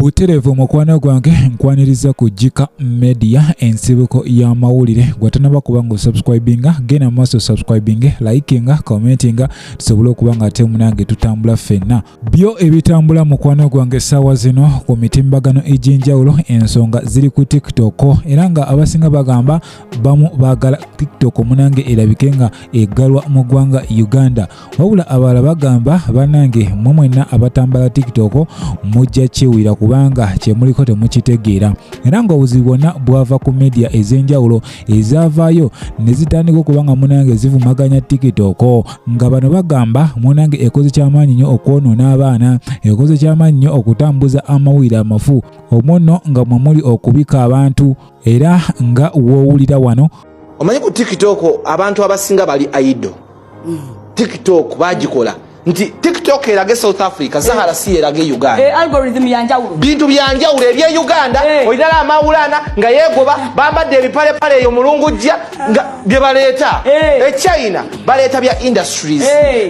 Butereevu mukwano gwange nkwaniriza ku Jika Media, ensibuko y'amawulire. Gwatanaba kuba nga osubscribinga, genda mu maaso subscribing, likinga, commentinga, tusobole okuba nga ate munange tutambula ffenna. Byo ebitambula mukwano gwange essaawa zino ku mitimbagano egy'enjawulo, ensonga ziri ku TikTok, era nga abasinga bagamba bamu baagala TikTok munange erabike nga eggalwa mu ggwanga Uganda, wabula abalala bagamba banange mwe mwenna abatambala TikTok mujja kyewira kubanga kyemuliko temukitegeera, era nga obuzibu bwonna bwava ku media ez'enjawulo ezaavaayo ne zitandika okuba nga munange zivumaganya TikTok, nga bano bagamba munange ekoze kyamaanyi nnyo okwonoona abaana, ekoze kyamaanyi nnyo okutambuza amawulire amafu, omwo nno nga mwe muli okubika abantu, era nga woowulira wano. Omanyi ku TikTok abantu abasinga bali idle. TikTok bagikola nti TikTok erage South Africa, Zahara si erage Uganda. Algorithm yanjawulo. Bintu byanjawulo ebye Uganda. Olina amawulana nga yegoba bambadde ebipalepale eyo mulungujja nga bye baleeta. E China baleeta bya industries,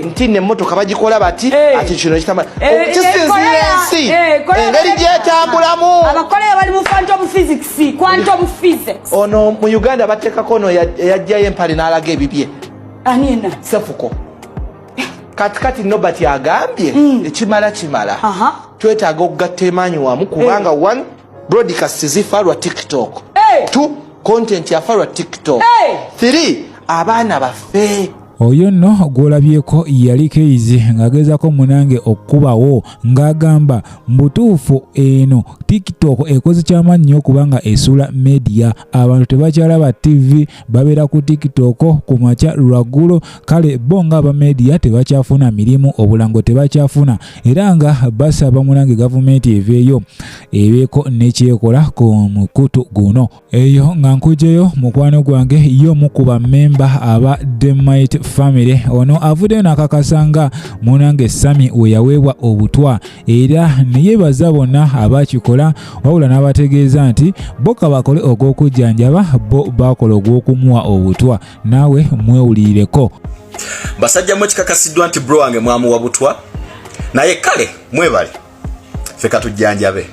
nti nemmotoka bagikola bati, ati kino kitamba kisinziira ensi engeri gyetambulamu. Abakoleya bali mu quantum physics, quantum physics. Ono mu Uganda bateekako ono eyajjayo empale n'alaga ebibye. Ani ena? Sefuko. Kati kati Nobert agambye ekimala kimala. Twetaaga okugatta emaanyi wamu kubanga one, broadcast zifa lwa TikTok. Two, content yafa lwa TikTok. Three, abaana baffe. Oyo nno gw'olabyeko yali Keizi ng'agezaako munange okukubawo ng'agamba mbutuufu eno TikTok ekoze kyamaanyi nnyo okubanga esuula media, abantu tebakyalaba TV, babeera ku TikTok ku makya lwaggulo. Kale bo ng'aba media tebakyafuna mirimu, obulango tebakyafuna, era nga basaba munange gavumenti eveeyo ebeeko nekyekola ku mukutu guno. Eyo nga nkugyeyo mukwano gwange, ye omu ku bammemba aba The Might Family ono avuddeyo n'akakasa nga munange Sami we yaweebwa obutwa, era ne yeebaza bonna abakikola, wabula n'abategeeza nti bo kabakole ogw'okujjanjaba, bo bakola ogw'okumuwa obutwa. Naawe mwewulirireko. Basajja mwe, kikakasiddwa nti bro wange mwamuwa butwa, naye kale mwebale, ffe katujjanjabe.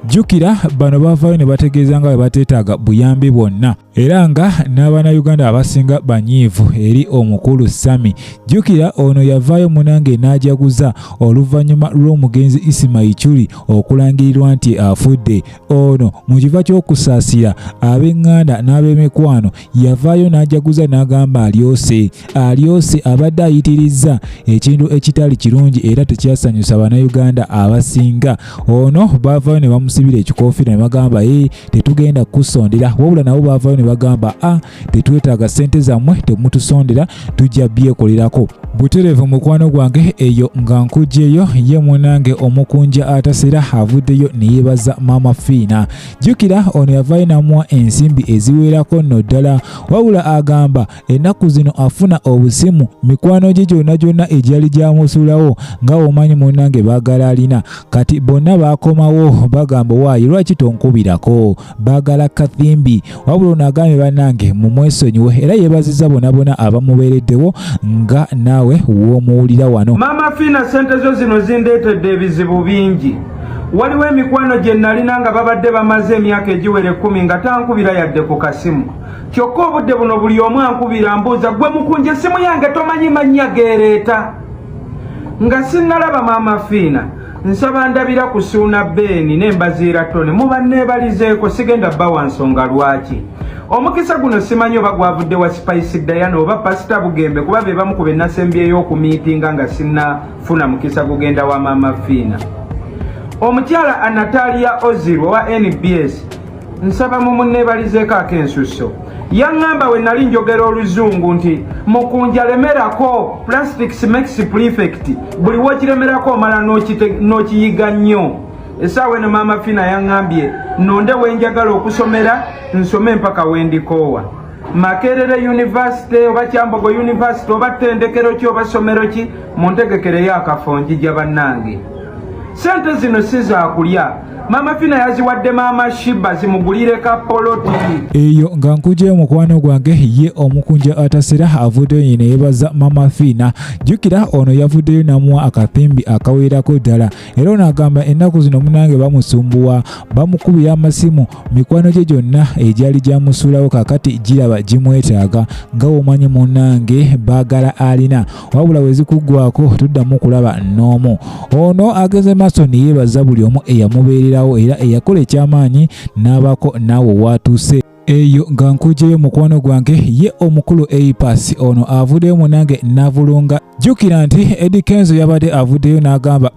Jjukira bano bavaayo ne bategeeza nga bwe bateetaaga buyambi bwonna, era nga n'Abannayuganda abasinga banyiivu eri omukulu Sami. Jjukira ono yavaayo munange n'ajaguza oluvannyuma lw'omugenzi Ismail Chuli okulangirirwa nti afudde. Ono mu kifo ky'okusaasira ab'eŋŋanda n'ab'emikwano yavaayo n'ajaguza n'agamba alyose alyose, abadde ayitirizza ekintu ekitali kirungi era tekyasanyusa Bannayuganda abasinga. Ono baavaayo ne bamusibira ekikofiira ne bagamba, "Ee, tetugenda kukusondera." Wabula nabo baavaayo ne bagamba, "A, tetwetaaga ssente zammwe, temutusondera, tujja byekolerako butereevu." Mukwano gwange, eyo nga nkugyeyo, ye munange omukunja atasera avuddeyo ne yeebaza Maama Fiina. Jjukira ono yavaayo n'amuwa ensimbi eziwerako nno ddala, wabula agamba ennaku zino afuna obusimu, mikwano gye gyonna gyonna egyali gyamusuulawo, nga omanyi munnange baagala alina, kati bonna baakomawo bagamba, "Waayi, lwaki tonkubirako?" Baagala kathimbi. Wabula ono agambye, "Bannange, mumwesonyiwe," era yeebazizza bonna bonna abamubeereddewo, nga naawe w'omuwulira wano. Maama Fiina, sente zo zino zindeetedde ebizibu bingi. Waliwo emikwano gye nalina nga babadde bamaze emyaka egiwera 10 nga tankubira yadde ku kasimu, kyokka obudde buno buli omu ankubira, mbuuza, "Gwe mukunja, essimu yange tomanyi mannya geereeta?" Nga sinnalaba Maama Fiina, nsaba ndabira ku Suuna Beeni n'Embaziira Tone, muba neebalizeeko. Sigenda bbawa nsonga lwaki omukisa guno simanyi oba gwavudde wa Spice Diana oba Pasita Bugembe, kuba be bamu ku be nasembyeyo okumiitinga nga sinnafuna mukisa gugenda wa Maama Fiina. Omukyala Anatalia Ozir owa NBS, nsaba mumunneebalizeeko ak'ensusso. Yaŋŋamba we nali njogera oluzungu nti, "Mukunja, lemerako, practice makes perfect." Buli wokiremerako omala n'okiyiga nnyo. Essaawa eno Maama Fina yaŋŋambye nonde wenjagala okusomera, nsome mpaka wendikoowa, Makerere University oba Kyambogo University oba ttendekero ki oba ssomero ki, muntegekereyo akafo njija. Bannange, sente zino si zakulya. Maama Fina yaziwadde Maama Shiba zimugulire ka poloti. Eyo nga nkugyeyo mukwano gwange ye omukunja atasera avuddeyo nye neyebaza Maama Fina. Jjukira ono yavuddeyo n'amuwa akathimbi akawerako ddala, era ono agamba ennaku zino munange bamusumbuwa, bamukubira amasimu, mikwano gye gyonna egyali gyamusuulawo kakati giraba gimwetaaga, nga womanyi munange baagala alina, wabula we zikuggwako tuddamu kulaba n'omu. Ono ageze maaso ne yeebaza buli omu eyamubeererawo era eyakola ekyamaanyi n'abaako naawe waatuuse. Eyo nga nkugyeyo mukwano gwange ye omukulu Apass ono avuddeyo munange n'avulunga. Jjukira nti Eddy Kenzo yabadde avuddeyo n'agamba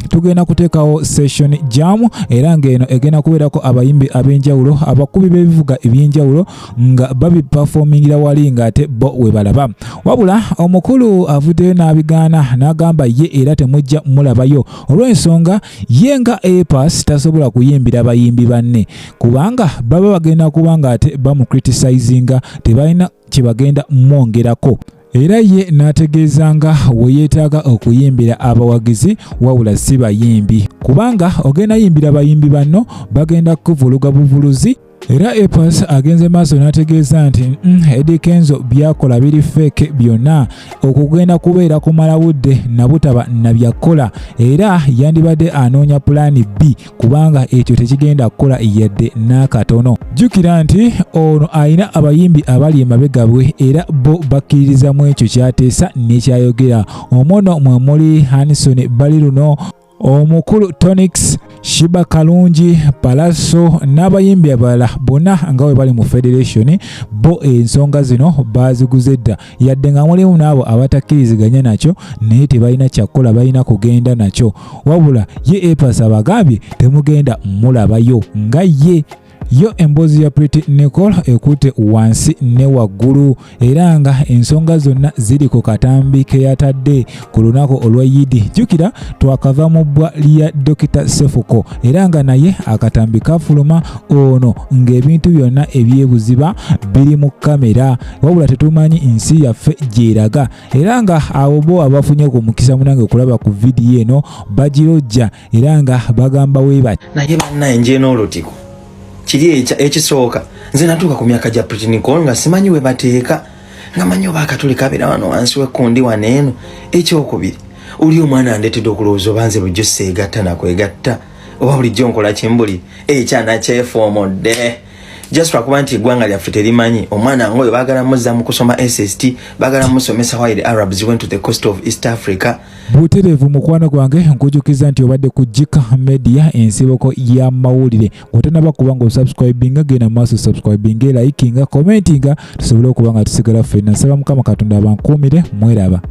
tugenda kuteekawo session jam, era ng'eno egenda kubeerako abayimbi ab'enjawulo, abakubi b'ebivuga eby'enjawulo nga babiperformingira wali ng'ate bo we balaba. Wabula omukulu avuddeyo n'abigaana n'agamba ye era temujja mulabayo olw'ensonga ye nga Apass tasobola kuyimbira bayimbi banne kubanga baba bagenda kuba ng'ate bamucriticizinga, tebalina kye bagenda mwongerako. Era ye n'ategeeza nga we yeetaaga okuyimbira abawagizi wabula si bayimbi, kubanga ogenda yimbira bayimbi banno bagenda kuvuluga buvuluzi. Era Apass agenze maaso n'ategeeza nti Eddy Kenzo byakola biri fake byonna, okugenda kubeera kumala budde na butaba na byakola, era yandibadde anoonya pulaani B kubanga ekyo tekigenda kukola yadde n'akatono. Jjukira nti ono alina abayimbi abali emabega bwe era bo bakkiririza mu ekyo ky'ateesa n'ekyayogera. Omwono mwe muli Hanson Baliruno, omukulu Tonix, Shiba Kalungi, Palaso n'abayimbi abalala bonna nga bwe bali mu federation, bo ensonga zino baaziguze dda, yadde nga mulimu n'abo abatakkiriziganya nakyo, naye tebalina kyakukola, balina kugenda nakyo. Wabula ye Apass abagambye temugenda mulabayo nga ye. Yo emboozi ya Pretty Nicole ekutte wansi ne waggulu, era nga ensonga zonna ziri ku katambi ke yatadde ku lunaku olwa Yidi. Jjukira twakava mu bbwa lya Dokita Sefuko, era nga naye akatambi kafuluma ono ng'ebintu byonna ebyebuziba biri mu kamera, wabula tetumanyi nsi yaffe gy'eraga. Era nga abo bo abafunye ku mukisa munange okulaba ku vidiyo eno bagirojja era nga bagamba we bati, Naye bannaye nje n'olutiko kiri ekisooka nze natuuka ku myaka gya Pretty Nicole nga simanyi we bateeka, nga manyi oba akatuli kabeera wano wansi w'ekkundi wano eno. Ekyokubiri, oli omwana andeetedde okulowooza oba nze bulijjo seegatta nakwegatta oba bulijjo nkola kimbuli ekyana kyefoomodde, just lwakuba nti eggwanga lyaffe terimanyi omwana ngaoyo. Baagala muzza mu kusoma SST, baagala musomesa while the Arabs went to the coast of East Africa. Butereevu mukwano gwange, nkujukiza nti obadde ku Jika Media, ensibuko y'amawulire. Ng'otanaba kuba nga osubscribinga, genda maaso subscribinga, likinga, commentinga, tusobole okuba nga tusigala ffenna. Nsaba Mukama Katonda abankuumire, mweraba.